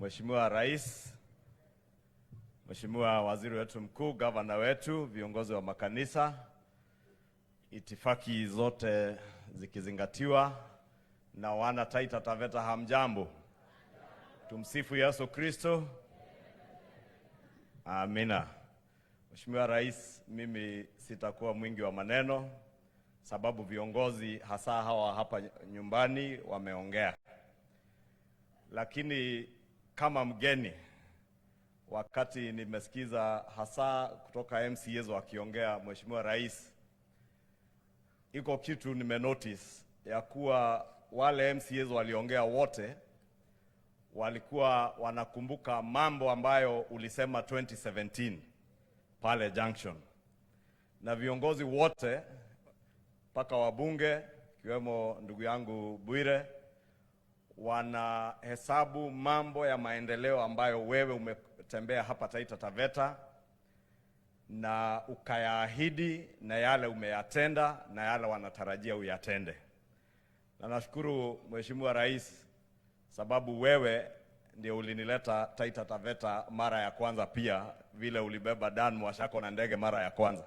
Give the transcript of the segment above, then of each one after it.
Mheshimiwa Rais, Mheshimiwa Waziri wetu mkuu, gavana wetu, viongozi wa makanisa, itifaki zote zikizingatiwa, na wana Taita Taveta, hamjambo? Tumsifu Yesu Kristo. Amina. Mheshimiwa Rais, mimi sitakuwa mwingi wa maneno sababu viongozi hasa hawa hapa nyumbani wameongea, lakini kama mgeni, wakati nimesikiza hasa kutoka MCAs wakiongea, Mheshimiwa Rais, iko kitu nimenotice ya kuwa wale MCAs waliongea wote walikuwa wanakumbuka mambo ambayo ulisema 2017 pale Junction, na viongozi wote mpaka wabunge ikiwemo ndugu yangu Bwire wanahesabu mambo ya maendeleo ambayo wewe umetembea hapa Taita Taveta na ukayaahidi na yale umeyatenda na yale wanatarajia uyatende. Na nashukuru Mheshimiwa Rais sababu wewe ndio ulinileta Taita Taveta mara ya kwanza, pia vile ulibeba Dan Mwashako na ndege mara ya kwanza.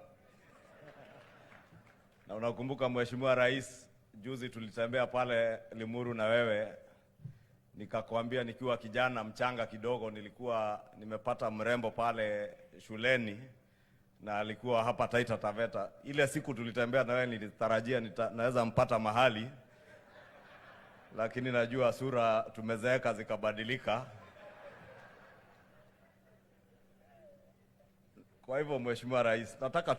Na unakumbuka Mheshimiwa Rais, juzi tulitembea pale Limuru na wewe, nikakwambia nikiwa kijana mchanga kidogo nilikuwa nimepata mrembo pale shuleni na alikuwa hapa Taita Taveta. Ile siku tulitembea na wewe nilitarajia naweza mpata mahali, lakini najua sura tumezeeka zikabadilika. Kwa hivyo Mheshimiwa Rais, nataka